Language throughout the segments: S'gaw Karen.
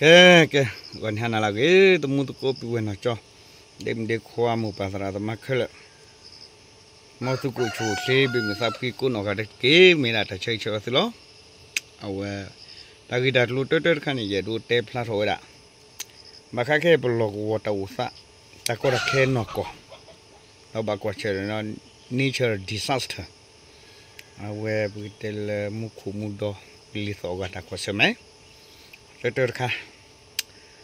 ကဲ ကဲ ဂီၤနံၤဟါနၤလၢအဂ့ၤ သမူသကိးပုၢ်ဝဲၢ်နီၢ်ကၠီ ဒ့မုၣ်ဒ့ခွါ မိၢ်ပၢ်သရၣ်သမါခဲလၢာ် မ်သုကအိၣ်ဆူၣ်အိၣ်ချ့ ဘၣ်မုာ်သးဖှံ ကိးနီၢ်ဂၤတက့ၢ် မ့ၢ်ဒၣ်တၢ်ဆၢဂ့ၤဆၢဝါသုလီၤ. အဝဲ တၢ်ဂ့ၢ်တၢ်ကျိၤတၢတၢတခါန့ၣ် ယအဲၣ်ဒိးတဲဖျါထီၣ်ဝဲဒၣ် ဘၣ်ဃးခဲအံၤပလီၢ်ကဝီၤတၢ်အိၣ်သး တၢ်ကီတၢ်ခဲနီၢ်ကီၢ် ဒီးဘၣ်ကွၢ်ဆၢၣ်ဒီး natural disaster အဝဲပကတဲလၢမူခိၣ်မူဒီကလံၤသီၣ်အဂီၢ်တၢ်ကွၢ်ဆၢၣ်မဲာ် တၢတၢတခါ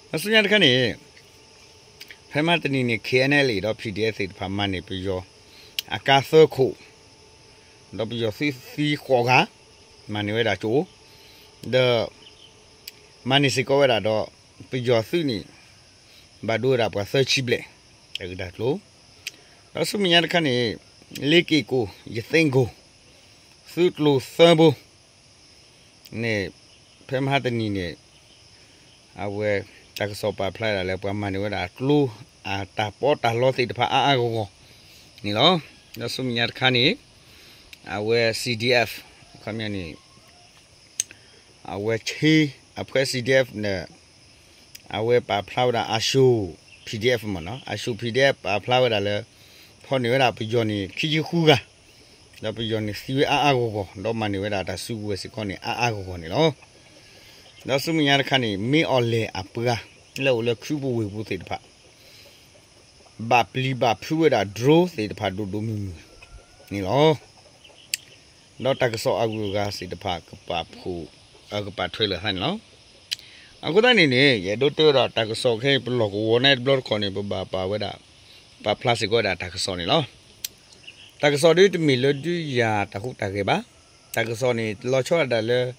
ဒီးဆူညါတခါန့ၣ် ဖဲမဟါတနံၤန့ၣ် K N L A ဒီး P D F သ့ၣ်တဖၣ်မၤန့ၢ်ပယီၤ အကါသၢခိၣ် ဒီးပယီၤသုးသံဃိးဂၤ မၤန့ၢ်ဝဲဒၣ်ကၠိ ဒီး မၤန့ၢ်စ့ၢ်ကီးဝဲဒၣ်ဒီး ပယီၤသုးန့ၣ် ဘၣ်ဒိဝဲဒၣ်ပှၤသၢဆံဘျဲၣ် တၢ်ဂ့ၢ်တၢ်ကျိၤ ဒီးဆူမဲာ်ညါတခါန့ၣ် လ့က့ၣ်ကိၣ် ယသ့ၣ်ကိၣ် သုးကျိၤသၢဘိ န့ၣ် ဖဲမဟါတနံၤန့ၣ် အဝဲ တၢ်ကစီၣ်ပာ်ဖျါဒၣ်လၢပှၤမၤန့ၢ်ဝဲဒၣ်ကျိ အတၢ်ပီးတၢ်လီသ့ၣ်တဖၣ်အါအါဂီၢ်ဂီၢ်န့ၣ်လီၤ. ဒီးဆူမဲာ်ညါတခါန့ၣ် အဝဲ C D F ခီပညီန့ၣ် အဝဲဆ့ အဖွဲ့ C D F န့ၣ် အဝဲပာ်ဖျါဝဲဒၣ် အၡိၣ် P D F မ့ၢ်နီၤ အၡိၣ် P D F ပာ်ဖျါဝဲဒၣ်လၢ ဖီၣ်န့ၢ်ဝဲဒၣ်ပယီၤန့ၣ် ခံဆံဃုဂၤ ဒီးပယီၤန့ၣ်သံဝဲအါအါဂီၢ်ဂီၢ် ဒီးမၤန့ၢ်ဝဲဒၣ်တၢ်စုကဝဲၤစ့ၢ်ကီးန့ၣ် အါအါဂီၢ်ဂီၢ်န့ၣ်လီၤ. ဒီးဆူမဲာ်ညါတခါန့ၣ် မ့ၢ်အီၤလဲၣ်အပှၤ လၢအိၣ်လၢခုပူၤဝ့ၢ်ပူၤသ့ၣ်တဖၣ် ဘၣ်ပျံၤဘၣ်ဖုးဝဲဒၣ် drone သ့ၣ်တဖၣ်ဒိၣ်ဒိၣ်မုၢ်မုၢ်န့ၣ်လီၤ. ဒီးတၢ်ကစီၣ်အဂုၤအဂၤသ့ၣ်တဖၣ် ကပာ်ဖှိၣ် ကပာ်ထွဲလၢာ်သးန့ၣ်လီၤ. အဃိသတးန့ၣ်န့ၣ် ယအဲၣ်ဒိးတဲဝဲဒၣ်တၢ်ကစီၣ်ခဲအံၤ ပလီၢ်ကဝီၤန့ၣ်တဘျီတခီၣ်န့ၣ် ပဘၣ်ပာ်ဝဲဒၣ် ပာ်ဖျါစ့ၢ်ကီးဝဲဒၣ်တၢ်ကစီၣ်န့ၣ်လီၤ. တၢ်ကစီၣ်ဒ်တမ့ၢ်လၢဒုးယၤတၢ်ဟူးတၢ်ဂဲၤဘၣ်. တၢ်ကစီၣ်န့ၣ် လီၤဆီဒၣ်တၢ်လၢ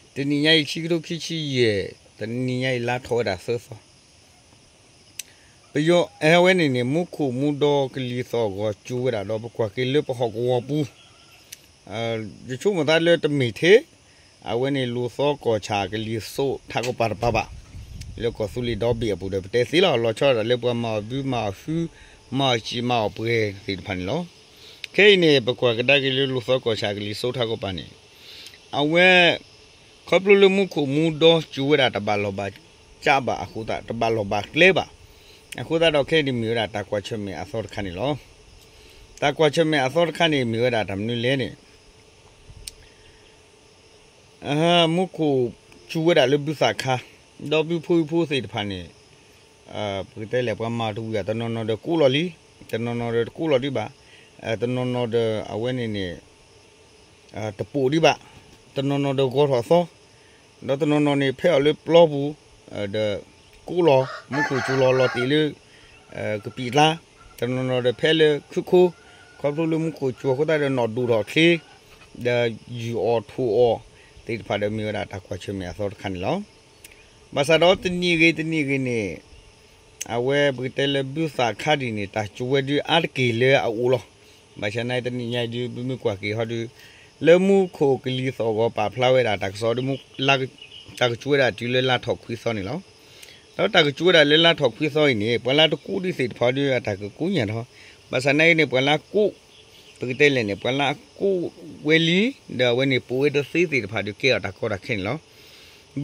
တနံၤညါအံၤ ခံကထိခံဆံယဲၢ် တနံၤညါအံၤ လါထီၣ်ဝဲဒၣ်သၢသီ ပယီၤအဲၣ်ဝဲန့ၣ်န့ၣ် မူခိၣ်မူဒီကလံၤသီၣ်ဂီၤကၠိဝဲဒၣ်ဒီး ပကွၢ်က့ၤလၢပဟီၣ်ကဝီၤပူၤ ယဆိကမိၣ်သးလၢတမ့ၢ်ထဲ အဝဲန့ၣ်လူၤသီကီၢ်ဆၣ်ကလံၤစိးထးကပၤတပၤဘၣ်. လၢကီၢ်သူလ့ၤဒီဘ့ၣ်အပူၤဒီး ပတဲသ့လီၤ လီၤဆီဒၣ်တၢ်လၢပှၤမၤအီၣ်ဘုမၤအီၣ်ဟု မၤအီၣ်စံာ်မၤအီၣ်ပှဲၤသ့ၣ်တဖၣ်န့ၣ်လီၤ. ခဲအံၤန့ၣ် ပကွၢ်ကဒါက့ၤလၢလူၤသီကီၢ်ဆၣ်ကလံၤစိးထးကပၤန့ၣ် အဝဲ ခီဖျိလၢမူခိၣ်မူဒီကၠိဝဲဒၣ်တဘၣ်လီၢ်ဘၣ်စးဘၣ်အဃိသတး တဘၣ်လီၢ်ဘၣ်ကျဲဘၣ်. အဃိသတးဒီးခဲအံၤန့ၣ်မ့ၢ်ဝဲဒၣ်တၢ်ကွၢ်ဆၢၣ်မဲာ်အသီတခါန့ၣ်လီၤ. တၢ်ကွၢ်ဆၢၣ်မဲာ်အသီတခါန့ၣ် မ့ၢ်ဝဲဒၣ်တၢ်မနုၤလဲၣ်န့ၣ် မူခိၣ်စူၤဝဲဒၣ်လၢဘုသၣ်ခါ ဒီးဘုဖိဝံၤဖိသ့ၣ်တဖၣ်န့ၣ် ပကတဲလဲၣ် ပှၤမၤတဝံၤဘၣ် တနီၤနီၤဒီးကိးလီၤလံ, တနီၤနီၤဒီးတကိးလီၤဒံးဘၣ်, တနီၤနီၤဒီးအဝဲန့ၣ်န့ၣ် တပိာ်ဒံးဘၣ်, တနီၤနီၤဒီးဂီၤထီၣ်သီ, ဒီးတနီၤနီၤန့ၣ် ဖဲအီၤလၢပျီပူၤ ဒီးကိးလီၤ မူခိၣ်စူၤလီၤလီၤတ့ၢ်လၢ ကပံာ်ကျါ, တနီၤနီၤဒီးဖဲလၢခုခိ, ခီဖျိလၢမူခိၣ်စူၤအဃိသတးဒီးနီၣ်ဒိၣ်ထီၣ်ချ့, ဒီးယုၢ်အီၣ်ထိၣ်အီၣ်သ့ၣ်တဖၣ်ဒီးမ့ၢ်ဝဲဒၣ်တၢ်ကွၢ်ဆၢၣ်မဲာ်အသီတခါန့ၣ်လီၤ. ဘၣ်ဆၣ်ဒီးတနံၤဂ့ၤတနံၤဂ့ၤန့ၣ် အဝဲပကတဲလၢဘုသၣ်ခါဒ်န့ၣ် တၢ်စူၤဝဲဒုးအါတက့ၢ်လၢအအိၣ်လီၤ. ဘၣ်ဆၣ်နာ်တနံၤညါအံၤဒုး ပမ့ၢ်ကွၢ်က့ၤဟီဒုး လၢမူခိၣ်ကလံၤသီၣ်ဂီၤပာ်ဖျါဝဲဒၣ်တၢ်ကစီၣ်ဒုး တၢ်ကစူၤဝဲဒၣ်တုၤလၢလါထီၣ်ခွံသီန့ၣ်လီၤ. ဒီးတၢ်ကစူၤဝဲဒၣ်လၢလါထီၣ်ခွံသီအံၤန့ၣ် ပှၤလၢတကိးဒံးသ့ၣ်တဖၣ်ဒုး အတၢ်ကကိးညါထီၣ်, ဘၣ်ဆၣ်နာ်အံၤန့ၣ် ပှၤလၢကိး ပကတဲလဲၣ်န့ၣ် ပှၤလၢအကိးဝဲလံ ဒီးအဝဲန့ၣ်ပိာ်ဝဲတသ့သ့ၣ်တဖၣ်ဒုးကဲထီၣ်တၢ်ကီတၢ်ခဲန့ၣ်လီၤ.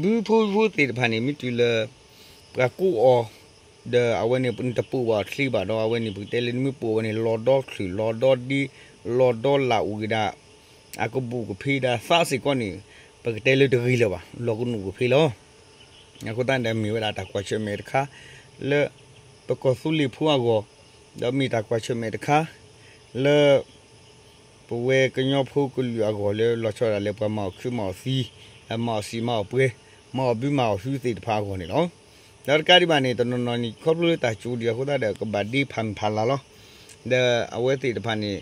ဘုဖိဝံၤဖိသ့ၣ်တဖၣ်န့ၣ် မ့ၢ်တုၤလၢ ပှၤကိးအီၤ ဒီးအဝဲန့ၣ်တပိာ်ဘၣ်အီၤချ့ဘၣ်ဒီး အဝဲန့ၣ်ပကတဲလၢနမ့ၢ်ပိာ်ဝဲန့ၣ် လီၤဒီချုးလီၤဒီဒ့ လီၤဒီလၢ်အိၣ်က့ၤဒၣ် အကဘူၣ်ကဖ့ဒၣ်သးစ့ၢ်ကီးန့ၣ် ပကတဲလၢတဂ့ၤလၢၤဘၣ် လီၤကနူာ်ကဖ့လီၤ. အဃိသတးန့ၣ်ဒီးမ့ၢ်ဝဲဒၣ်တၢ်ကွၢ်ဆၢၣ်မဲာ်တခါ လၢ ပကီၢ်သူလ့ၤဖိအဂီၢ်, ဒီးမ့ၢ်တၢ်ကွၢ်ဆၢၣ်မဲာ်တခါ လၢ ပဝဲကညီဖိကလုာ်အဂီၢ်လၢလီၤဆီဒၣ်လၢပှၤမၤအီၣ်ခုမၤအီၣ်သံ, မၤအီၣ်စံာ်မၤအီၣ်ပှဲၤ, မၤအီၣ်ဘုမၤအီၣ်ဟုသ့ၣ်တဖၣ်အဂီၢ်န့ၣ်လီၤ. ဒီးတကးဒံးဘၣ်န့ၣ် တနီၤနီၤန့ၣ် ခီဖျိလၢတၢ်စူၤဒံးအဃိသတးဒီး ကဘၣ်ဒ့ဖးမုၢ်ဖးလၤလီၤ. ဒီးအဝဲသ့ၣ်တဖၣ်န့ၣ်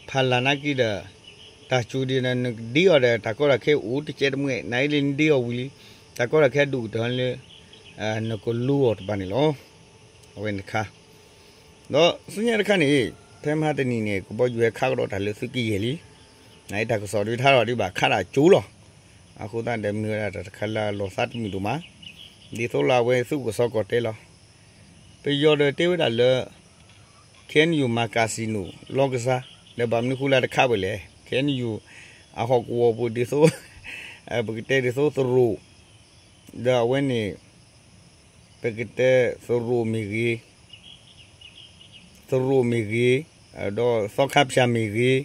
ဖးလၤနာ်က့ဒီး တၢ်စူၤဒံးဒီး နကဒ့အီၤဒီး တၢ်ကီတၢ်ခဲအိၣ်တကဲတမှဲၢ် နာ်အံၤလၢနဒ့အီၤဝံၤလံ တၢ်ကီတၢ်ခဲဒိၣ်ကတၢၢ်လၢ နကလိအီၤတပၤန့ၣ်လီၤ. အဝဲန့ၣ်တခါ ဒီးဆူညါတခါန့ၣ် ဖဲမဟါတနံၤန့ၣ် ကဘီယူၤဟဲခးကဒီးတၢ်လၢသုးကယဲၢ်လံ. နာ်အံၤတၢ်ကစီၣ်ဒုးထါထီၣ်ဒံးဘၣ်ခးဒၣ်ကၠိလီၤ. အဃိသတးဒီးမ့ၢ်ဝဲဒၣ်တၢ်တခါလၢအလီၤသးတမုာ်ဒိၣ်မး, ဒ်သိးလၢအဝဲသုးကစီၣ်ကီၢ်တဲလီၤ. ပယီၤဒီးတဲဝဲဒၣ်လၢ ခဲအံၤနယူၤမၤကၤစံၣ်နိၣ် လီၢ်ကစၢ် ဒီးဘၣ်မနုၤဃိလၢတခးဝဲလဲၣ်. ခဲအံၤနယူၤ အဟီၣ်ကဝီၤပူၤဒ်သိး ပကတဲဒ်သိးသရိာ် ဒီးအဝဲန့ၣ် ပကတဲသရိာ်မ့ၢ်ဂ့ၤ, သရိာ်မ့ၢ်ဂ့ၤ, ဒီးသီခါဖၠၣ်မ့ၢ်ဂ့ၤ,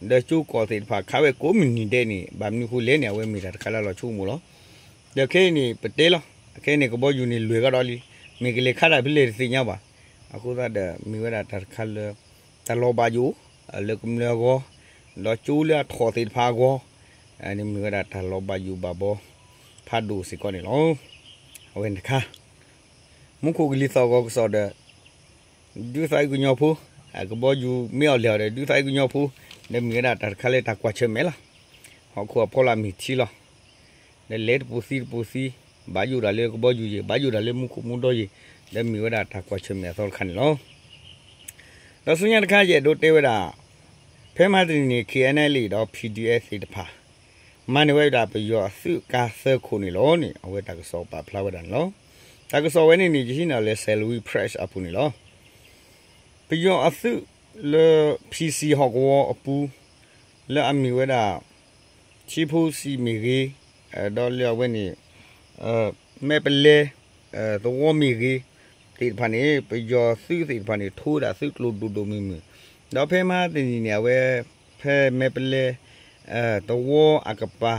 ဒီးကၠိကီၢ်သ့ၣ်တဖၣ် ခးဝဲကိးမုၢ်နံၤဒဲးန့ၣ် ဘၣ်မနုၤအဃိလဲၣ်န့ၣ် အဝဲမ့ၢ်တၢ်တခါလၢအလီၤဆိကမိၣ်လီၤ. ဒီးခဲအံၤန့ၣ် ပတဲလီၤ, အခဲအံၤန့ၣ် ကဘီယူၤန့ၣ် လွဲၢ်ကဒီးလံ, မ့ၢ်ကလဲၤခးတၢ်ဖဲလဲၣ်တသ့ၣ်ညါဘၣ်. အဃိသတးဒီး မ့ၢ်ဝဲဒၣ်တၢ်တခါလၢ တၢ်လီၤဘၣ်ယိၣ် လၢကမျၢၢ်အဂီၢ်, ဒီးကၠိလၢအထီၣ်သ့ၣ်တဖၣ်အဂီၢ်, န့ၣ်မ့ၢ်ဝဲဒၣ်တၢ်လီၤဘၣ်ယိၣ်ဘၣ်ဘီ ဖးဒိၣ်စ့ၢ်ကီးန့ၣ်လီၤ. အဝဲန့ၣ်တခါ မူခိၣ်ကလံၤသီၣ်ဂီၤကစီၣ်ဒီး ဒုးသးအုးကညီဖိ, ကဘီယူၤမ့ၢ်အီၣ်လဲၣ်အီၤဒီး ဒုးသးအုးကညီဖိ, ဒီးမ့ၢ်ဝဲဒၣ်တၢ်တခါလၢတၢ်ကွၢ်ဆၢၣ်မဲာ်လီၤ. ဟီၣ်ခိၣ်အဖီလာ်မ့ၢ်ထံလီၤ. ဒီးလဲၤတပူၤသံတပူၤသံ, ဘၣ်ယိၣ်တၢ်လၢကဘီယူၤယံၤ, ဘၣ်ယိၣ်တၢ်လၢမူခိၣ်မူဒီယံၤ, ဒီးမ့ၢ်ဝဲဒၣ်တၢ်ကွၢ်ဆၢၣ်မဲာ်အသီတခါန့ၣ်လီၤ. ဒီးဆူညါတခါ ယအဲၣ်ဒိးတဲဝဲဒၣ် ဖဲမဟါတနံၤန့ၣ် K N L A ဒီး P D F သ့ၣ်တဖၣ် မၤန့ၢ်ဝဲဒၣ်ပယီၤအသုးကါသၢခိၣ်န့ၣ်လီၤန့ၣ် အဝဲတၢ်ကစီၣ်ပာ်ဖျါဝဲဒၣ်န့ၣ်လီၤ. တၢ်ကစီၣ်ဝဲန့ၣ်န့ၣ် ယဟံးန့ၢ်အီၤလၢ Salween Press အပူၤန့ၣ်လီၤ. ပယီၤအသုးလၢ P C ဟီၣ်ကဝီၤအပူၤ လၢအမ့ၢ်ဝဲဒၣ် ထံဖိစံာ်မ့ၢ်ဂ့ၤ, ဒီးလၢအဝဲန့ၣ် မဲပလဲ သဝီမ့ၢ်ဂ့ၤ သ့ၣ်တဖၣ်န့ၣ် ပယီၤသုးသ့ၣ်တဖၣ်န့ၣ် ထိဝဲဒၣ်သုးကျိၤဒိၣ်ဒိၣ်မုၢ်မုၢ်, ဒီးဖဲမဟါတနံၤန့ၣ် အဝဲ ဖဲမဲပလဲ သဝီအကပၤ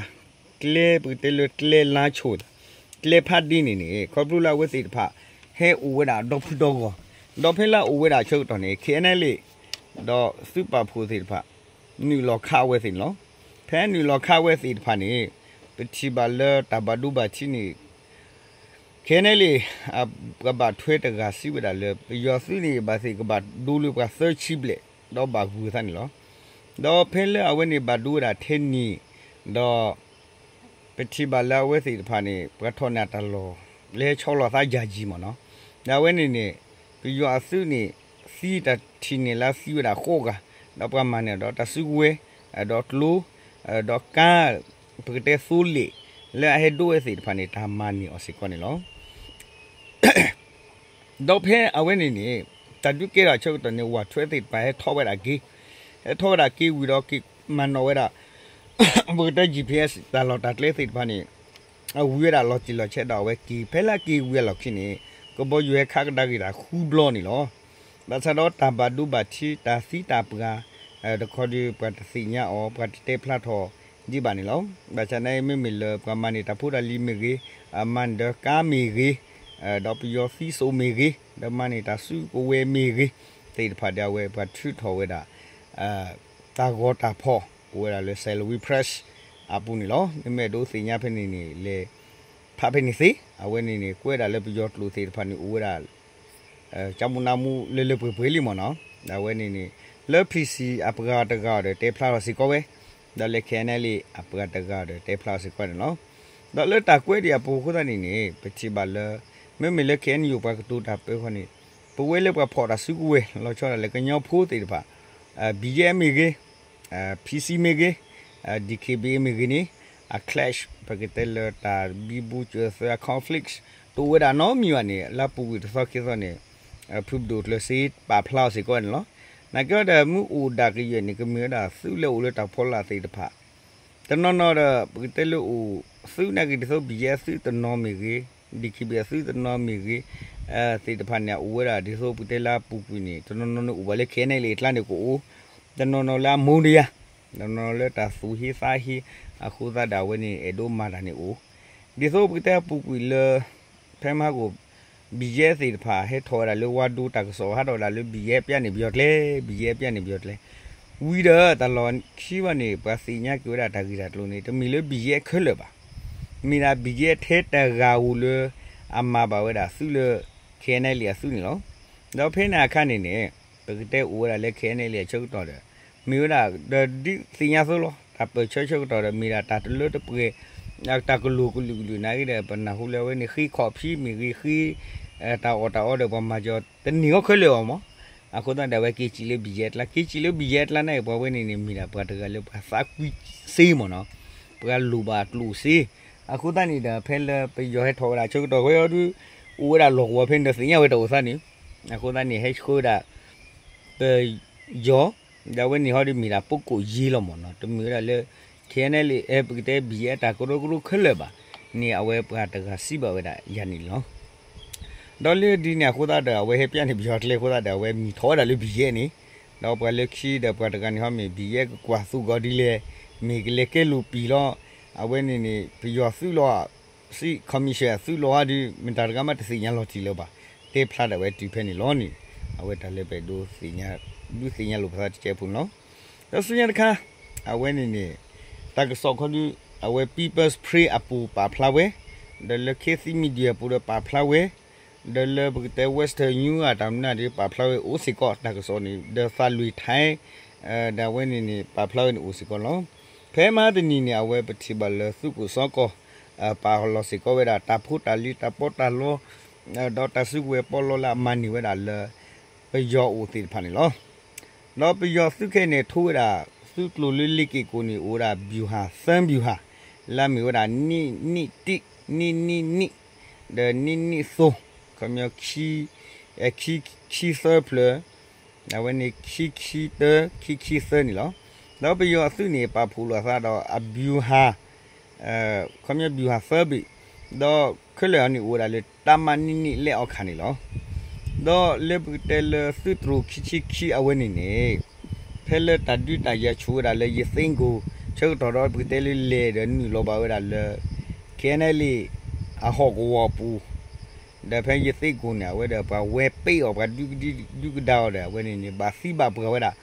ကျဲပကတဲလၢကျဲလါဆိၣ် ကျဲဖးဒ့န့ၣ်န့ၣ် ခီဖျိလၢအဝဲသ့ၣ်တဖၣ် ဟဲအိၣ်ဝဲဒၣ်ဒီဖုဒီဂီၢ်, ဒီးဖဲလၢအအိၣ်ဝဲဒၣ်အဆၢကတီၢ်န့ၣ် K N L A ဒီးသုးပာ်ဖှိၣ်သ့ၣ်တဖၣ် နုာ်လီၤခးအဝဲသ့ၣ်န့ၣ်လီၤ. ဖဲနုာ်လီၤခးအဝဲသ့ၣ်တဖၣ်န့ၣ် ပထံၣ်ဘၣ်လၢတၢ်ဘၣ်ဒိဘၣ်ထံးန့ၣ် K N L A ပှၤဘၣ်ထွဲတဂၤစံးဝဲဒၣ်လၢ ပယီၤသုးန့ၣ် ဘၣ်သ့ၣ်ကဘၣ်ဒိလၢပှၤသၢဆံဘျဲၣ် ဒီးဘၣ်ဂုာ်အသးန့ၣ်လီၤ. ဒီးဖဲလၢအဝဲန့ၣ်ဘၣ်ဒိဝဲဒၣ်ထဲနံၤ ဒီး ပထံၣ်ဘၣ်လၢအဝဲသ့ၣ်တဖၣ်န့ၣ် ပှၤထီၣ်န့ၢ်တၢ်လီၢ် လၢဟဲဆီလီၤသးယၤယံၤမ့ၢ်နီၤ, ဒီးအဝဲန့ၣ်န့ၣ် ပယီၤအသုးန့ၣ် သံတၢ်ထံၣ်န့ၢ်လၢသံဝဲဒၣ်ဃိးဂၤ, ဒီးပှၤမၤန့ၢ်ဒီးတၢ်စုကဝဲၤ, ဒီးကျိ, ဒီးကါ, ပကတဲသိလ့ၣ် လၢအဟဲဒိဝဲသ့ၣ်တဖၣ်န့ၣ် တၢ်မၤန့ၢ်အီၤစ့ၢ်ကီးန့ၣ်လီၤ. ဒီးဖဲအဝဲန့ၣ်န့ၣ် တၢ်ဒုးကဲထီၣ်အဆၢကတီၢ်န့ၣ် ဝးထွဲသ့ၣ်တဖၣ်ဟဲထီၣ်ဝဲဒၣ်က့ၤ, ဟဲထီၣ်ဝဲဒၣ်က့ၤဝံၤဒီးက့ၤမၤနီၣ်ဝဲဒၣ် ပကတဲ G P S တၢ်လီၢ်တၢ်ကျဲသ့ၣ်တဖၣ်န့ၣ် အဝံၤဝဲဒၣ်လီၤတံၢ်လီၤဆဲးဒီးအဝဲက့ၤ, ဖဲလၢက့ၤဝံၤအလီၢ်ခံန့ၣ် ကဘီယူၤဟဲခးကဒါက့ၤတၢ်ဃုဘျီန့ၣ်လီၤ. ဘၣ်ဆၣ်ဒီးတၢ်ဘၣ်ဒိဘၣ်ထံး တၢ်သံတၢ်ပှၢ် တခီဒီးပှၤတသ့ၣ်ညါအီၤ ပှၤတတဲဖျါထီၣ်ဒံးဘၣ်န့ၣ်လီၤ. ဘၣ်ဆၣ်န့ၣ် မ့မ့ၢ်လၢပှၤမၤန့ၢ်တၢ်ဖိတၢ်လံၤမ့ၢ်ဂ့ၤ, မၤန့ၢ်ဒီးကါမ့ၢ်ဂ့ၤ, ဒီးပယီၤသံစိာ်မ့ၢ်ဂ့ၤ, ဒီးမၤန့ၢ်တၢ်စုကဝဲၤမ့ၢ်ဂ့ၤ သ့ၣ်တဖၣ်ဒီးအဝဲပှၤထုးထီၣ်ဝဲဒၣ် တၢ်ဂီၤတၢ်ဖီၣ် အိၣ်ဝဲဒၣ်လၢ Salween Press အပူၤန့ၣ်လီၤ. မ့မ့ၢ်အဲၣ်ဒိးသ့ၣ်ညါဖဲန့ၣ်န့ၣ် လဲၤဖးဖဲန့ၣ်သ့, အဝဲန့ၣ်န့ၣ် ကွဲးဒၣ်လၢပယီၤကျိာ်သ့ၣ်တဖၣ်န့ၣ် အိၣ်ဝဲဒၣ် ကၠါမူနါမူလၢလၢပှဲၤပှဲၤလံမ့ၢ်နီၤ, အဝဲန့ၣ်န့ၣ် လၢ P C အပှၤတဂၤအံၤဒီးတဲဖျါထီၣ်စ့ၢ်ကီးဝဲ, ဒီးလၢ K N L A အပှၤတဂၤအံၤဒီးတဲဖျါထီၣ်စ့ၢ်ကီးန့ၣ်လီၤ. ဒီးလၢတၢ်ကွဲးဒံးအပူၤအဃိသတးန့ၣ်န့ၣ် ပထံၣ်ဘၣ်လၢ မ့မ့ၢ်လၢ K N U ပှၤကတိၤတၢ်ပၢဃီန့ၣ် ပဝဲလၢပှၤဖီၣ်တၢ်စုကဝဲၤ လီၤဆီဒၣ်လၢကညီဖိသ့ၣ်တဖၣ် B G F မ့ၢ်ဂ့ၤ, P C မ့ၢ်ဂ့ၤ, D K B A မ့ၢ်ဂ့ၤန့ၣ် အ clash ပကတဲလၢတၢ်ဘံဘူစၢၤသၢအ conflicts တအိၣ်ဝဲဒၣ်နီတမံၤဘၣ်န့ၣ် လၢအပူၤကွံာ်တသီခံသီန့ၣ် ဖုပဒိၣ်ကျၢၤစ့ပာ်ဖျါအီၤစ့ၢ်ကီးန့ၣ်လီၤ. နာ်က့ဒီးမ့ၢ်အိၣ်ဒၣ်ကယဲၢ်န့ၣ် ကမ့ၢ်ဝဲဒၣ်သုးလၢအိၣ်လၢတၢ်ဖီလာ်သ့ၣ်တဖၣ် တနီၤနီၤဒီး ပကတဲလၢအိၣ်သုးနာ်က့ဒ်သိး B G F သုးတနီၤမ့ၢ်ဂ့ၤ, D K B A သုးတနီၤမ့ၢ်ဂ့ၤ သ့ၣ်တဖၣ်န့ၣ် အအိၣ်ဝဲဒၣ်ဒ်သိးပကတဲလၢအပူၤကွံာ်န့ၣ် တနီၤနီၤန့ၣ်အိၣ်ဘၣ်လၢ K N L A အကျါန့ၣ်ကအိၣ်, တနီၤနီၤလၢအမူဒယၤ, တနီၤနီၤလၢတၢ်သူၣ်ဟ့သးဟ့ အဃိသတးဒီးအဝဲန့ၣ် အဲၣ်ဒိးမၤတၢ်န့ၣ်အိၣ်, ဒ်သိးပကတဲအပူၤကွံာ်လၢ ဖဲမဟါကိၣ် B G F သ့ၣ်တဖၣ် ဟဲထီၣ်ဝဲဒၣ်လၢဝါဒိတၢ်ကစီၣ်ဟးထီၣ်ဝဲဒၣ်လၢ B G F ပျဲန့ၣ်ပယီၤကျဲ, B G F ပျဲန့ၣ်ပယီၤကျဲ, ဝံၤဒီးတၢ်လီၢ်ခံဘၣ်န့ၣ် ပှၤသ့ၣ်ညါက့ၤဝဲဒၣ်တၢ်ဂ့ၢ်တၢ်ကျိၤန့ၣ် တမ့ၢ်လၢ B G F ခဲလၢာ်ဘၣ်. မ့ၢ်ဒၣ် B G F ထဲတဂၤဧိၤလၢ အမၤဘၣ်ဝဲဒၣ်သုးလၢ K N L A အသုးန့ၣ်လီၤ. ဒီးဖဲန့ၣ်အခါန့ၣ်န့ၣ် ပကတဲအိၣ်ဝဲဒၣ်လၢ K N L A အဆၢကတီၢ်ဒီး မ့ၢ်ဝဲဒၣ်ဒီးဒ်သ့ၣ်ညါသိးလီၤ. တၢ်ပၢၢ်ဆၢဆၢကတီၢ်ဒီး မ့ၢ်ဒၣ်တၢ်တလၢတပှဲၤ တၢ်ကလုာ်ကလုာ်ကလုာ်နာ်က့ဒီး ပနၢ်ဟူလၢအဝဲန့ၣ် ဃ့ခီၣ်ဖံးမ့ၢ်ဂ့ၤ, ဃ့ တၢ်အီၣ်တၢ်အီဒီး ပှၤမၤစၢၤတန့ၢ်အီၤခဲလၢာ်အီၤမး. အဃိသတးဒီး အဝဲက့ၤစံးလၢ B G F အကျါ, က့ၤစံးလၢ B G F အကျါန့ၣ် ပှၤဝဲန့ၣ်န့ၣ် မ့ၢ်ဒၣ်ပှၤတဂၤလၢပှၤသးကွံစ့မ့ၢ်နီၤ, ပှၤလိၣ်ဘၣ်အကျိၣ်စ့. အဃိသတးန့ၣ်ဒီး ဖဲလၢပယီၤဟဲထီၣ်ဝဲဒၣ်ဆၢကတီၢ်ဝဲအီၤဒုး အိၣ်ဝဲဒၣ်လီၢ်ကဝီၤဖဲန့ၣ်ဒီး သ့ၣ်ညါဝဲတၢ်အိၣ်သးန့ၣ်, အဃိသတးန့ၣ် ဟဲဆှၢဝဲဒၣ် ပယီၤ, ဒီးအဝဲန့ၣ်ဟီဒုးမ့ၢ်ဒၣ် ပုဂ္ဂိုလ်ရေး လီၤမ့ၢ်နီၤ, တမ့ၢ်ဝဲဒၣ်လၢ K N L A ပကတဲ B G F တၢ်ကရၢကရိခဲလၢာ်ဘၣ်န့ၣ် အဝဲပှၤတဂၤစံးဘၣ်ဝဲဒၣ်ယၤန့ၣ်လီၤ. ဒီးလၢဒ်န့ၣ်အဃိသတးဒီး အဝဲဟဲပျဲန့ၢ်ပယီၤကျဲအဃိသတးဒီး အဝဲမံၤထီၣ်ဝဲဒၣ်လၢဘံယဲၢ်န့ၣ်, ဒီးပှၤလၢခံဒီးပှၤတဂၤန့ၣ်ဟီမ့ၢ် ဘံယဲၢ်ကကွၢ်သူၣ်ဂီၤဒ်လဲၣ်, မ့ၢ်ကလဲၤကဲလိာ်ပံာ်လီၤ, အဝဲန့ၣ်န့ၣ် ပယီၤသုးလီၤ စံး commission သုးလီၤဟီဒုး မတၤတဂၤမးတသ့ၣ်ညါလီၤတံၢ်လၢၤဘၣ်, တဲဖျါဒၣ်ဝဲတုၤဖဲန့ၣ်လီၤန့ၣ်, အဝဲတၢ်လၢပအဲၣ်ဒိး ဒုးသ့ၣ်ညါလိာ်ပသးတကဲးဖိန့ၣ်လီၤ. ဒီးဆူညါတခါ အဝဲန့ၣ်န့ၣ် တၢ်ကစီၣ်ခီဒုး အဝဲ People's Spring အပူၤပာ်ဖျါဝဲ, ဒီးလၢ ခေတ်သစ် Media အပူၤဒီးပာ်ဖျါဝဲ, ဒီးလၢပကတဲ Western News အတၢ်မနုၤဒုးပာ်ဖျါဝဲအိၣ်စ့ၢ်ကီးတၢ်ကစီၣ်န့ၣ်, ဒီးသးလွံၢ်ထဲ ဒီးအဝဲန့ၣ်န့ၣ် ပာ်ဖျါဝဲန့ၣ်အိၣ်စ့ၢ်ကီးလီၤ. ဖဲမဟါတနံၤန့ၣ် အဝဲပထံၣ်ဘၣ်လၢသုးခိၣ်စီၤကီၢ် ပာ်လီၤစ့ၢ်ကီးဝဲဒၣ် တၢ်ဖိတၢ်လံၤတၢ်ပီးတၢ်လီ ဒီးတၢ်စုကဝဲၤပီးလီလၢအမၤန့ၢ်ဝဲဒၣ်လၢ ပယီၤအိၣ်သ့ၣ်တဖၣ်န့ၣ်လီၤ. ဒီးပယီၤသုးခဲအံၤန့ၣ် ထိဝဲဒၣ် သုးကျိၤလၢလ့ၤက့ၤကိၣ်န့ၣ် အိၣ်ဝဲဒၣ် ဗျူဟာ သၢ ဗျူဟာ လၢအမ့ၢ်ဝဲဒၣ် နံၣ်နံၣ်တံၣ်, နံၣ်နံၣ်နံၣ်, ဒီးနံၣ်နံၣ်သိ, ခီပညီ ခံ, ခံသၢဖျၢၣ်, အဝဲန့ၣ် ခံခံတၢ ခံခံသၢန့ၣ်လီၤ. ဒီးပယီၤအသုးန့ၣ် ပာ်ဖှိၣ်လိာ်အသးဒီးအ ဗျူဟာ ခီပညီ ဗျူဟာ သၢဘ့ၣ်, ဒီးခဲလၢာ်အံၤန့ၣ် အိၣ်ဝဲဒၣ်လၢ တပ်မ နံၣ်နံၣ် လၢအီၤခါန့ၣ်လီၤ. ဒီးလၢပကတဲလၢသုးတြိၤခံဆံခံအဝဲန့ၣ်န့ၣ် ဖဲလၢတၢ်ဒုးတၢ်ယၤဆူၣ်ဝဲဒၣ်လၢယသ့ကိၣ် ဆၢကတီၢ်ဒီးပကတဲလၢလဲၤဒီးနုာ်လီၤဘၣ်ဝဲဒၣ်လၢ KNLA အဟီၣ်ကဝီၤပူၤ, ဒီးဖဲယသ့ကိၣ်န့ၣ် အဝဲဒီးပှၤဝဲပ့ၣ်အီၤ ပှၤဒုးကဒံဒုးကဒါအီၤဒီး အဝဲန့ၣ်န့ၣ် ဘၣ်သံဘၣ်ပှၢ်ဝဲဒၣ်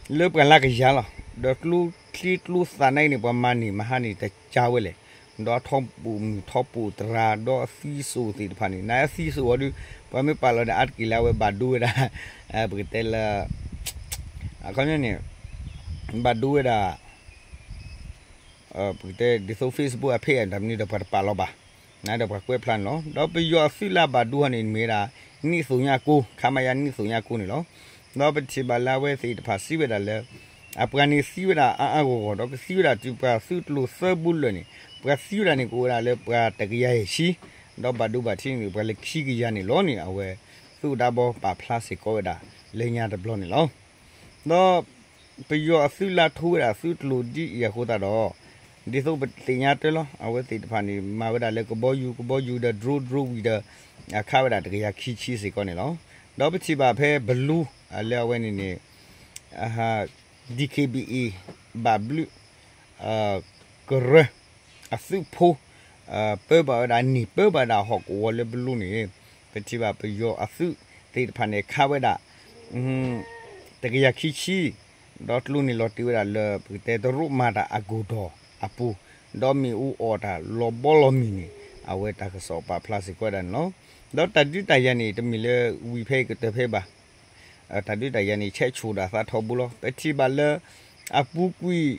လၢပှၢ်လၢကယၤလီၤ. ဒီးကျိချံကျိသၣ်နာ်က့န့ၣ် ပှၤမၤန့ၢ်မဟါန့ၣ် တကးဝဲလဲၣ်, ဒီးထီဘိၣ်မုၢ်ထီဘိၣ်သရၣ် ဒီးအသံစိၣ်သ့ၣ်တဖၣ်န့ၣ် နအသံစိၣ်အီၤဒုး ပှၤမ့ၢ်ပာ်လီၤဒီးအါတက့ၢ်လၢအဝဲဘၣ်ဒိဝဲဒၣ် ပကတဲလၢ အခီပညီန့ၣ် ဘၣ်ဒိဝဲဒၣ် ပကတဲဒ်သိး Facebook အဖဲအံၤတၢ်မနုၤဒီးပှၤတပာ်လီၤဘၣ်, နဒီးပှၤကွဲးဖျါန့ၣ်လီၤ. ဒီးပယီၤအသုးလၢအဘၣ်ဒိဟီန့ၣ် မ့ၢ်ဝဲဒၣ် နံၣ်သိၣ်ညါကိ, ခမရ နံၣ်သိၣ်ညါကိန့ၣ်လီၤ. ဒီးပထံၣ်ဘၣ်လၢအဝဲသ့ၣ်တဖၣ်စံးဝဲဒၣ်လၢ အပှၤန့ၣ်သံဝဲဒၣ်အါအါဂီၢ်ဂီၢ် ဒီးကသံဝဲဒၣ်တုၤပှၤသုးကျိၤသၢဘိလၢာ်န့ၣ် ပှၤသံဝဲဒၣ်န့ၣ်ကအိၣ်ဝဲဒၣ်လၢပှၤတကယၤယဲၢ်ဆံ, ဒီးဘၣ်ဒိဘၣ်ထံးန့ၣ် ပှၤလၢခံကယၤန့ၣ်လီၤန့ၣ် အဝဲ သုးဒါဘီပာ်ဖျါစ့ၢ်ကီးဝဲဒၣ်လၢညါတဘျီန့ၣ်လီၤ. ဒီးပယီၤအသုးလၢထိဝဲဒၣ်သုးကျိၤဒ်အံၤအဃိသတးဒီး ဒ်သိးပသ့ၣ်ညါတၢ်လီၤ အဝဲသ့ၣ်တဖၣ်န့ၣ် မၤဝဲဒၣ်လၢကဘီယူၤ ကဘီယူၤဒီး drone drone ဝံၤဒီး အခးဝဲဒၣ်တကယၤခံဆံစ့ၢ်ကီးန့ၣ်လီၤ. ဒီးပထံၣ်ဘၣ်ဖဲဘလူး လၢအဝဲန့ၣ်န့ၣ် DKBA ဘၣ်ဘျုး ကရၢ အသုးဖိ ပၢဘၣ်ဝဲဒၣ် န့ၢ်ပၢဘၣ်ဝဲဒၣ်ဟီၣ်ကဝီၤလၢဘလူးန့ၣ် ပထံၣ်ဘၣ်ပယီၤအသုးသ့ၣ်တဖၣ်န့ၣ် ခးဝဲဒၣ် တကယၤခံဆံ, ဒီးကျိန့ၣ်လီၤတ့ၢ်ဝဲဒၣ်လၢပကတဲတရူးမၤတၢ်အကိၢ်ဒီးအပူၤ, ဒီးမ့ၣ်အူအီၣ်တၢ်လီၤဘီလီၤမုၢ်န့ၣ် အဝဲတၢ်ကစီၣ်ပာ်ဖျါစ့ၢ်ကီးဝဲဒၣ်န့ၣ်လီၤ. ဒီးတၢ်ဒုးတၢ်ယၤန့ၣ် တမ့ၢ်လၢဝံၤဖဲအံၤကတၢၢ်ဖဲဘၣ် တၢ်ဒုးတၢ်ယၤန့ၣ် ဆဲးဆူၣ်ဒၣ်သးထီဘိလီၤ. ပထံၣ်ဘၣ်လၢ အပူၤကွံာ်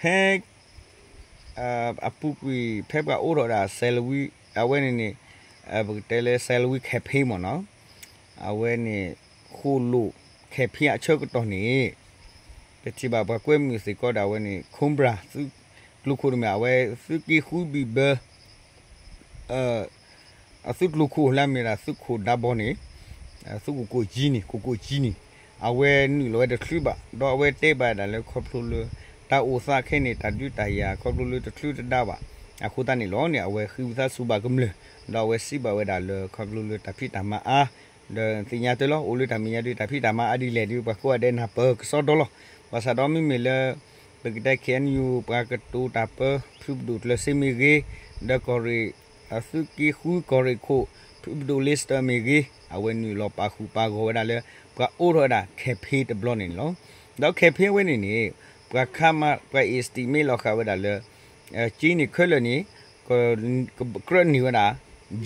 ဖဲ အပူၤကွံာ် ဖဲပှၤအိးထီၣ်ဒၣ် စဲးလဝံ အဝဲန့ၣ်န့ၣ် ပကတဲလၢ စဲးလဝံ campaign မ့ၢ်နီၤ, အဝဲန့ၣ် ဃိၣ်လိာ် campaign အဆၢကတီၢ်န့ၣ် ပထံၣ်ဘၣ်ပှၤကွဲမုာ်စ့ၢ်ကီးဒၣ်ဝဲန့ၣ် Cobra သုးကျိၤခိၣ်တမ့ၢ် အဝဲသုးက့ဃုဘံၣ်ဘၢ အသုးကျိၤခိၣ်လၢအမ့ၢ်ဒၣ်သုးခိၣ်ဒါဘီန့ၣ် သုးခိၣ်ကိၣ်ကၠံန့ၣ် ခိၣ်ကိၣ်ကၠံန့ၣ် အဝဲနုာ်လီၤဝဲတချုးဘၣ် ဒီးအဝဲတဲဘၣ်ဒၣ်လၢခီဖျိလၢ တၢ်အိၣ်သးခဲအံၤန့ၣ် တၢ်ဒုးတၢ်ယၤခီဖျိလၢတချုးတဒါဘၣ် အဃိသတးန့ၣ်လီၤန့ၣ် အဝဲဃ့ဝံသးစူၤဘၣ်ကမျၢၢ် ဒီးအဝဲစံးဘၣ်ဝဲဒၣ်လၢခီဖျိလၢတၢ်ဖံးတၢ်မၤအါ ဒီးသ့ၣ်ညါတၢ်လီၤ အိၣ်လၢတၢ်မဲာ်ညါဒုး တၢ်ဖံးတၢ်မၤအါဒ်လဲၣ်ဒုး ပှၤကိးဂၤဒဲးနၢ်ပၢၢ်ကစီဒီလီၤ. ဘၣ်ဆၣ်ဒီးမ့မ့ၢ်လၢ ပကတဲ KNU ပှၤကတိၤတၢ်ပၢ ဖုပဒိၣ်ကျၢၤစ့မ့ၢ်ဂ့ၤ, ဒီးကီၢ်ရ့ၣ် အသုးက့ဃုကီၢ်ရ့ၣ်ခိၣ် ဖုပဒိၣ်လ့စတၢၢ်မ့ၢ်ဂ့ၤ အဝဲနုာ်လီၤပာ်ဃုာ်ပာ်ဂီၤဝဲဒၣ်လၢ ပှၤအိးထီၣ်ဝဲဒၣ် campaign တဘျီန့ၣ်န့ၣ်လီၤ. ဒီး campaign အဝဲန့ၣ်န့ၣ် ပှၤခးမး ပှၤ estimate လီၤဃာ်ဝဲဒၣ်လၢ ကၠ့န့ၣ်ခဲလၢာ်န့ၣ် ကြၢးန့ၢ်ဝဲဒၣ်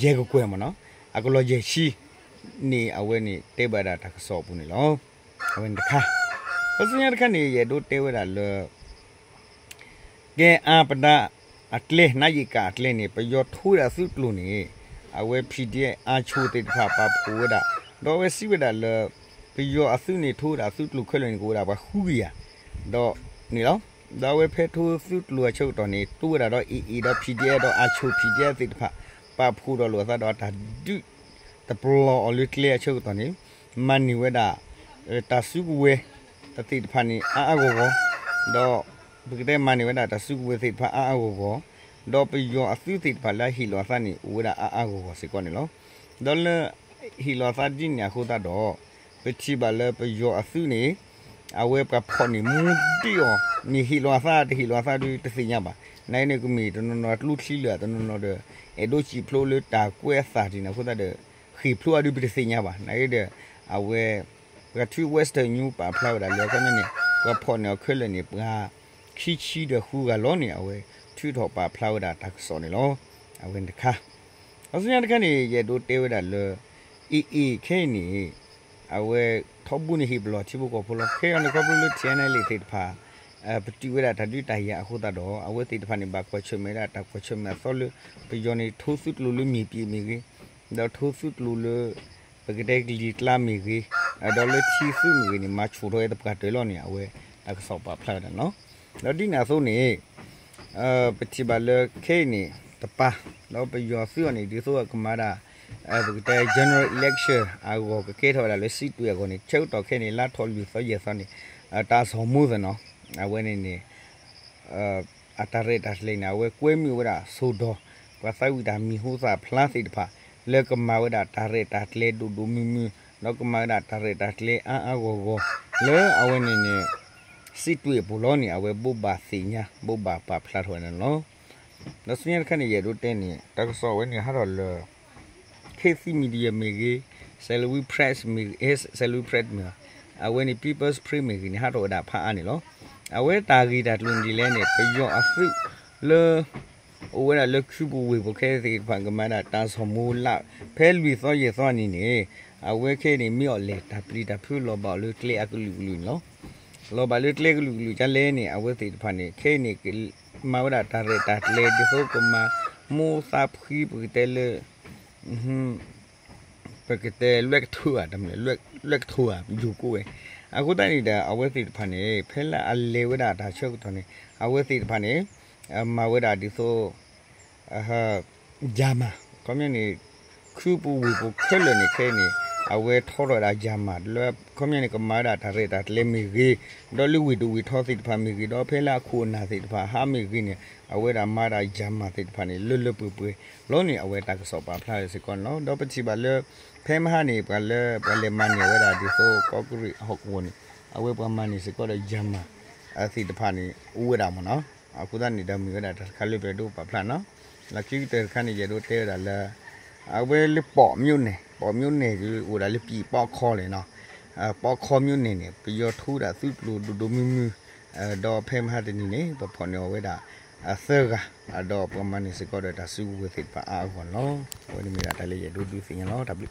ယဲၢ်ကကွဲၢ်မ့ၢ်နီၤ, အကလီၤယဲၢ်ဆံန့ၣ် အဝဲန့ၣ်တဲဘၣ်ဒၣ်တၢ်ကစီၣ်အပူၤန့ၣ်လီၤ. အဝဲန့ၣ်တခါ ပဆူညါတခါန့ၣ် ယအဲၣ်ဒိးတဲဝဲဒၣ်လၢ ကဲအါပဒါအကျဲ နါယံာ်ကၣ်အကျဲန့ၣ် ပယီၤထိဝဲဒၣ်သုးကျိၤန့ၣ် အဝဲ PDF အါဆိသ့ၣ်တဖၣ်ပာ်ဖှိၣ်ဝဲဒၣ်, ဒီးအဝဲစံးဝဲဒၣ်လၢ ပယီၤအသုးန့ၣ် ထိဝဲဒၣ်သုးကျိၤခဲလၢာ်န့ၣ် ကအိၣ်ဝဲဒၣ်ပှၤဃုကယၤ ဒီးန့ၣ်လီၤ. ဒီးအဝဲဖဲထိသုးကျိၤအဆၢကတီၢ်န့ၣ် တိဝဲဒၣ်ဒီး AA ဒီး PDF ဒီးအါဆိ PDF သ့ၣ်တဖၣ် ပာ်ဖှိၣ်ဒီးလိာ်အသးဒီးတၢ်ဒုး တပျီၤအီၤလၢကျဲအဆၢကတီၢ်န့ၣ် မၤန့ၢ်ဝဲဒၣ် တၢ်စုကဝဲၤ တၢ်သ့ၣ်တဖၣ်န့ၣ် အါအါဂီၢ်ဂီၢ်, ဒီးပကတဲမၤန့ၢ်ဝဲဒၣ်တၢ်စုကဝဲၤသ့ၣ်တဖၣ်အါအါဂီၢ်ဂီၢ်, ဒီးပယီၤအသုးသ့ၣ်တဖၣ်လၢအဟ့ၣ်လီၤအသးန့ၣ် အိၣ်ဝဲဒၣ်အါအါဂီၢ်ဂီၢ်စ့ၢ်ကီးန့ၣ်လီၤ. ဒီးလၢဟ့ၣ်လီၤအသးဒ်န့ၣ်အဃိသတးဒီး ပထံၣ်ဘၣ်လၢပယီၤအသုးန့ၣ် အဝဲပှၤဖီၣ်န့ၢ်မူဒံးအီၤ မ့ၢ်ဟ့ၣ်လီၤအသးတဟ့ၣ်လီၤအသးဒုးတသ့ၣ်ညါဘၣ်. နာ်က့န့ၣ် ကမ့ၢ်တနီၤနီၤကျိချံလၢအတနီၤနီၤဒီး အဲၣ်ဒိးစံၣ်ဖျိလၢတၢ်ကွဲးအသးဒ်န့ၣ်အဃိသတးဒီး ဃ့ၢ်ဖျိအဒုးပတသ့ၣ်ညါဘၣ်. နာ်က့ဒီး အဝဲ ပှၤထု Western News ပာ်ဖျါဝဲဒၣ်လၢ ခီပညီန့ၣ် ပှၤဖီၣ်န့ၢ်အီၤခဲလၢာ်န့ၣ် ပှၤခံဆံဒီးဃုဂၤလီၤန့ၣ် အဝဲထုးထီၣ်ပာ်ဖျါဝဲဒၣ်တၢ်ကစီၣ်န့ၣ်လီၤ. အဝဲန့ၣ်တခါ ဒီးဆူညါတခါန့ၣ် ယအဲၣ်ဒိးတဲဝဲဒၣ်လၢ အ့ၣ်အ့ၣ် ခဲအံၤန့ၣ် အဝဲထီဘိန့ၣ်ဟ့ၣ်ပလီၢ်ထံဖိကီၢ်ဖိလီၤ. ခဲအံၤန့ၣ် ခီဖျိလၢ ထံၣ်အဲၣ်နဲၣ်လ့ၣ် သ့ၣ်တဖၣ် ပတုာ်ဝဲဒၣ်တၢ်ဒုးတၢ်ယၤအဃိသတးဒီး အဝဲသ့ၣ်တဖၣ်န့ၣ် ဘၣ်ကွၢ်ဆၢၣ်မဲာ်ဒၣ်တၢ်ကွၢ်ဆၢၣ်မဲာ်အသီလၢ ပယီၤန့ၣ် ထိသုးကျိၤလၢမ့ၢ်ပှဲၤမ့ၢ်ဂ့ၤ, ဒီးထိသုးကျိၤလၢ ပကတဲကလံၤကျါမ့ၢ်ဂ့ၤ, ဒီးလၢထံသုးမ့ၢ်ဂ့ၤန့ၣ် မၤဆူၣ်ထီၣ်ဝဲသပှၢ်တၢၢ်လီၤန့ၣ် အဝဲတၢ်ကစီၣ်ပာ်ဖျါဝဲဒၣ်န့ၣ်လီၤ. ဒီးဒ်န့ၣ်အသိးန့ၣ် ပထံၣ်ဘၣ်လၢခဲအံၤန့ၣ် တပၤ ဒီးပယီၤသုးအီၤန့ၣ် ဒ်သိးကမၤဒၣ် ပကတဲ general election အဂီၢ် ကကဲထီၣ်ဝဲဒၣ်လၢစံးတွ့ၣ်အဂီၢ်န့ၣ် ဆၢကတီၢ်ခဲအံၤန့ၣ် လါထီၣ်လွံၢ်သီယဲၢ်သီန့ၣ် တၢ်ဆီၣ်မူသ့ၣ်နီၤ အဝဲန့ၣ်န့ၣ် အတၢ်ရဲၣ်တၢ်ကျဲၤန့ၣ် အဝဲကွဲမုာ်ဝဲဒၣ်ဆိၣ်ဒီၤ ပှၤသးဝံၣ်တၢ်မံၤဟူသၣ်ဖျါသ့ၣ်တဖၣ် လၢကမၤဝဲဒၣ်တၢ်ရဲၣ်တၢ်ကျဲၤဒိၣ်ဒိၣ်မုၢ်မုၢ် ဒီးကမၤဝဲဒၣ်တၢ်ရဲၣ်တၢ်ကျဲၤအါအါဂီၢ်ဂီၢ် လၢအဝဲန့ၣ်န့ၣ် စံးတွ့ၣ်အပူၤလီၤန့ၣ် အဝဲဘိးဘၣ်သ့ၣ်ညါ ဘိးဘၣ်ပာ်ဖျါထီၣ်ဝဲဒၣ်န့ၣ်လီၤ. ဒီးဆူညါတခါန့ၣ် ယအဲၣ်ဒိးတဲန့ၣ် တၢ်ကစီၣ်ဝဲန့ၣ်ဟးထီၣ်လၢ Khit Thit Media မ့ၢ်ဂ့ၤ, Salween Press မ့ၢ်ဂ့ၤ, Salween Press မ့ၢ်ဂ့ၤ, အဝဲန့ၣ် People's Spring မ့ၢ်ဂ့ၤန့ၣ် ဟးထီၣ်ဝဲဒၣ်ဖးအါန့ၣ်လီၤ. အဝဲတၢ်ဂ့ၢ်တၢ်ကျိၤန့ၣ်ဒ်လဲၣ်န့ၣ် ပယီၤအသုးလၢ အိၣ်ဝဲဒၣ်လၢခုပူၤဝ့ၢ်ပူၤခဲသ့ၣ်တဖၣ် ကမၤဒၣ်တၢ်ဆီၣ်မူလၢ ဖဲလွံၢ်သီယဲၢ်သီန့ၣ်န့ၣ် အဝဲခဲအံၤန့ၣ် မ့ၢ်အီၣ်လဲၣ်တၢ်ပျံၤတၢ်ဖုးလီၤဘၣ်အီၤလၢကျဲအကလုာ်ကလုာ်န့ၣ်လီၤ. လီၤဘၣ်လၢကျဲကလုာ်ကလုာ်ဒ်လဲၣ်န့ၣ် အဝဲသ့ၣ်တဖၣ်န့ၣ် ခဲအံၤန့ၣ် မၤဝဲဒၣ်တၢ်ရဲၣ်တၢ်ကျဲၤဒ်သိးကမၤ မိၢ်သးဖှံပကတဲလၢ ပကတဲလွဲၢ်ကထိဧါ တမ့ၢ် လွဲၢ်ကထိဧါ ယိၤကိးဝဲ. အဃိသတးန့ၣ်ဒီး အဝဲသ့ၣ်တဖၣ်န့ၣ် ဖဲလၢအလဲၤဝဲဒၣ်တၢ်ဆၢကတီၢ်န့ၣ် အဝဲသ့ၣ်တဖၣ်န့ၣ် မၤဝဲဒၣ်ဒ်သိး ယၤမး ခီပညီန့ၣ် ခုပူၤဝ့ၢ်ပူၤခဲလၢာ်န့ၣ် ခဲအံၤန့ၣ် အဝဲထီထီၣ်ဝဲဒၣ်ယၤမး လၢခီပညီန့ၣ် ကမၤဝဲဒၣ်တၢ်ရဲၣ်တၢ်ကျဲၤမ့ၢ်ဂ့ၤ, ဒီးလၢဝ့ၢ်ဒိၣ်ဝ့ၢ်ထီသ့ၣ်တဖၣ်မ့ၢ်ဂ့ၤ, ဒီးဖဲလၢအခိၣ်အနၢ်သ့ၣ်တဖၣ်ဟးမ့ၢ်ဂ့ၤန့ၣ် အဝဲဒၣ်မၤဒၣ်ယၤမးသ့ၣ်တဖၣ်န့ၣ် လၢလၢပှဲၤပှဲၤလီၤန့ၣ် အဝဲတၢ်ကစီၣ်ပာ်ဖျါစ့ၢ်ကီးန့ၣ်လီၤ. ဒီးပထံၣ်ဘၣ်လၢ ဖဲမဟါန့ၣ် ပှၤလၢ ပှၤလဲၤမၤန့ၢ်ဝဲဒၣ်ဒ်သိးကီးကရံးအဟီၣ်ကဝီၤန့ၣ် အဝဲပှၤမၤန့ၢ်စ့ၢ်ကီးဒီးယၤမး သ့ၣ်တဖၣ်န့ၣ် အိၣ်ဝဲဒၣ်မ့ၢ်နီၤ. အဃိသတးန့ၣ်ဒီး မ့ၢ်ဝဲဒၣ်တၢ်တခါလၢပအဲၣ်ဒိးပာ်ဖျါနီၤ. လၢခံကတၢၢ်တခါန့ၣ် ယအဲၣ်ဒိးတဲဝဲဒၣ်လၢ အဝဲလၢ ပေါက်မြို့နယ်, ပေါက်မြို့နယ် ဒ်အိၣ်ဒၣ်လၢပံၣ်ပီခီလဲၣ်နီၤ. ပီၣ်ခီမြို့နယ်န့ၣ် ပယီၤထိဝဲဒၣ်သုးကျိၤဒိၣ်ဒိၣ်မုၢ်မုၢ်, ဒီးဖဲမဟါတနံၤန့ၣ် ပှၤဖီၣ်န့ၢ်အီၤဝဲဒၣ် သၢဂၤ, ဒီးပှၤမၤန့ၢ်စ့ၢ်ကီးဒီးတၢ်စုကဝဲၤသ့ၣ်တဖၣ်အါအါဂီၢ်ဂီၢ်န့ၣ်လီၤ. အဝဲန့ၣ်မ့ၢ်ဒၣ်တၢ်လၢယအဲၣ်ဒိးဒုးသ့ၣ်ညါလီၤ. တၢ်ဘျုး